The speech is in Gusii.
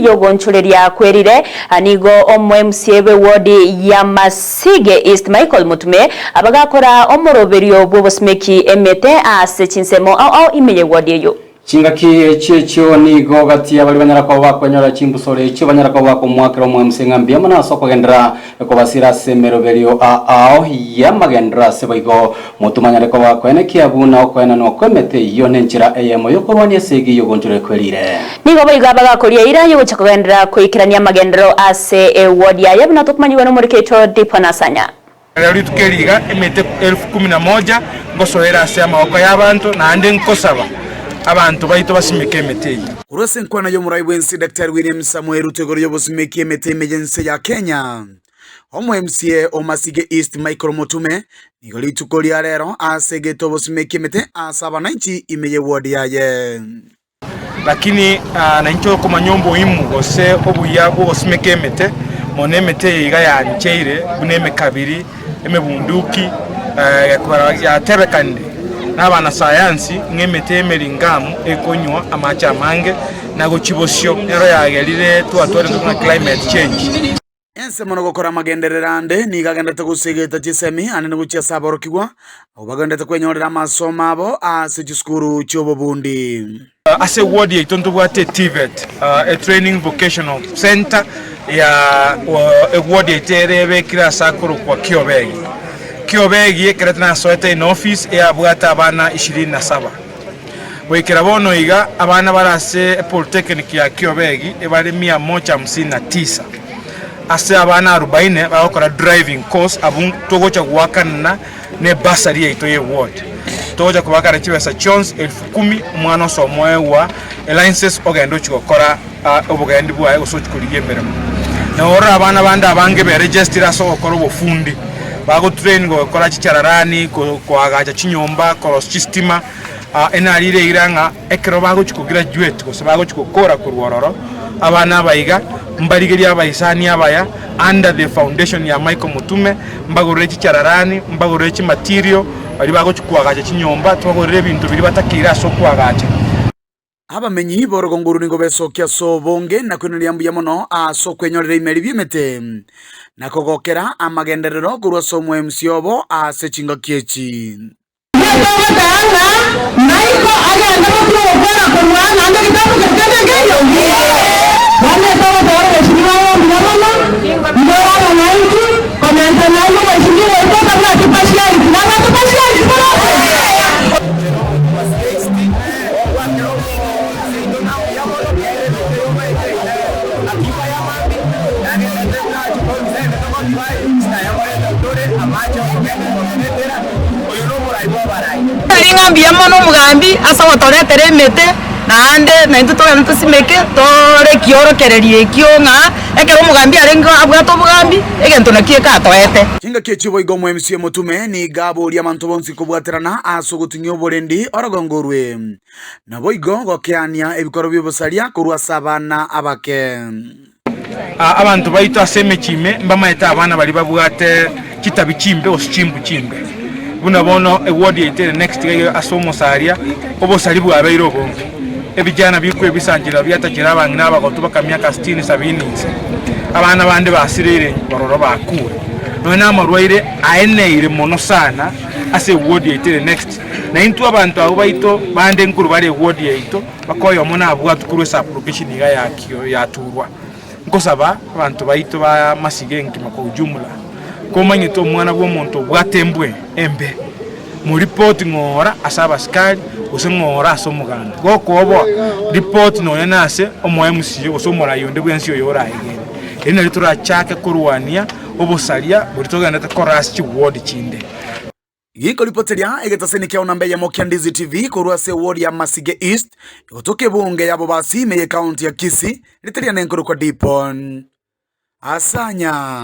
y'ogoonchoreria kwerire. Nigo omo-MCA bw'ewodi ya Masige East Michael Mutume abagakora omoroberio bw'obosimeki emete ase chinsemo ao ao ime y'ewodi eyio. Chingaki echio echio nigo gati ya baria banyara koba bakwenyora chimbusoro echio banyara koba bakomoakera omwamuse ng'a mbuya mono ase okogenderera kobasira ase emeroberio ao y'amagenderero ase boigo motomanyare koba koenekia buna okoenanwa kw'emete eyio nenchera eyemo y'okorwania esegi y'ogonchorera kwerire. Nigo boigo abagakoria eira y'ogocha kogenderera koikerania amagenderero ase ewodi yaye buna tokomanyigwa nomoriki oito Dipon Asanya. Rero rituko eri iga emete elfu kumi na moja ngosoera ase amaboko y'abanto, naende nkosaba abanto baito basimeke emete eyio. Korwa ase enkwana y'omorai bw'ense Daktari William Samoei Ruto igoro y'obosimeki emete ime y'ense ya Kenya, omo MCA o Masige East Michael Mutume nigo rituko ria rero asegete obosimeki emete ase abananchi ime y'eward yaye. Lakini nainche okomanya oboimu gose obuya bw'ogosimeka emete, mono emete eye iga yancheire buna emekabiri, emebunduki, yatebekanire nabanasayansi ng'a emete y'emeringamu ekonywa amache amange na gochia bosio nero yagerire twatwarete buna climate change. Ensemo na gokora amagenderero ande nigo agenderete gosegeta chisemi ande na gochia ase aborokigwa, abwo bagenderete kwenyorera amasomo abo ase chisukuru chi'obobundi. Ase eward yaito ntobwate TVET, a training vocational centre ya eward yaito ere ebekire ase akorokwa Kiobegi. Kiobegi ekero nasoete in office eyabwate abana ishirini na saba. Goikera bono iga abana bare ase epolytechnic ya Kiobegi ebare mia moja hamsini na tisa. Ase abana arubaine bagokora driving course abwo togocha goakanana ne bursary yaito ye ward. Togocha kobakana chibesa chionsi elfu kumi omwana osoma oegwa elicense ogende ochie gokora obogendi bwaye gose ochie korigia emeremo. Na orore abana bande abange beregestire ase ogokora obofundi, bagotrain gokora chichararani, koagacha chinyomba, korosia chistima. Enarire eira ng'a ekero bagochia kograduate gose bagochia gokora korwa ororo, abana aba iga mbarigerie abaisani abaya under the foundation ya Michael Mutume, mbagorere chichararani, mbagorere chimaterial, baria bagochia koagacha chinyomba, tobagorere ebinto biria batakeire ase okoagacha. Abamenyi b'orogongo oro nigo besokia ase obonge na koiraneria mbuya mono ase okwenyorera imeri bi'emete, na kogokera amagenderero korwa ase omoemsia obo ase chingaki echi. Nigo togoteba ng'a Michael agende gotua ogokwana korwa naende egetabu keria kende nkeiyo? Bono etogoteba obochimi bwaye mbuya mono, igoro abang'aini, komenta naye obochimi goika otabwati partiality, nabwate partiality boroche? Tari ng'a mbuya mono omogambi ase ogotoretera emete, naende naintwe togende tosimeke tore ekiorokererio ekio ng'a ekero omogambi arenge abwate obogambi, egento nakio ekatoete. Chingaki echio boigo omoemisi omotume nigo aboria abanto bonsi kobwaterana ase ogoting'ia oborendi orogongo orwe, naboigo gokeania ebikoro bi'obosaria korwa ase abana abake. Abanto baito ase emechie ime mbamaete abana baria babwate chitabi chimbe gose chimbu chimbe. Buna bono eward yaito ere next iga iga ase omosaria, obosari bwabeire obonge. Ebijana bikwebisanchera biatachire abang'ina abagotu baka miaka sitini sabini inse. Abana bande basireire bororo bakure. Nonya na amarwaire aeneire mono sana ase eward yaito ere next. Na intwe abanto abwo baito bande nkorwa bare eward yaito. Mpaka oyomo nabwatwe korwa esapurokesheni iga yaturwa. Nkosaba abanto baito ba Masiga engima kwa ujumla, komanyete omwana bw'omonto obwate embwe embe, moripoti ng'ora ase abasikari gose ng'ora ase omoganda. Gokoboa, ripoti nonya nase omo MCA gose omorai onde bwensi oyo oraegene. Erio nario torachake korwania obosaria boria togenderete korora ase chiward chinde. Gekoripoteria egetaseni kiao namba eyemo kia Ndizi TV korwa ase eward ya Masige East, egotoka ebunge ya Bobasi ime ye county ya Kisii, riteria nenkorokwa Dipon Asanya.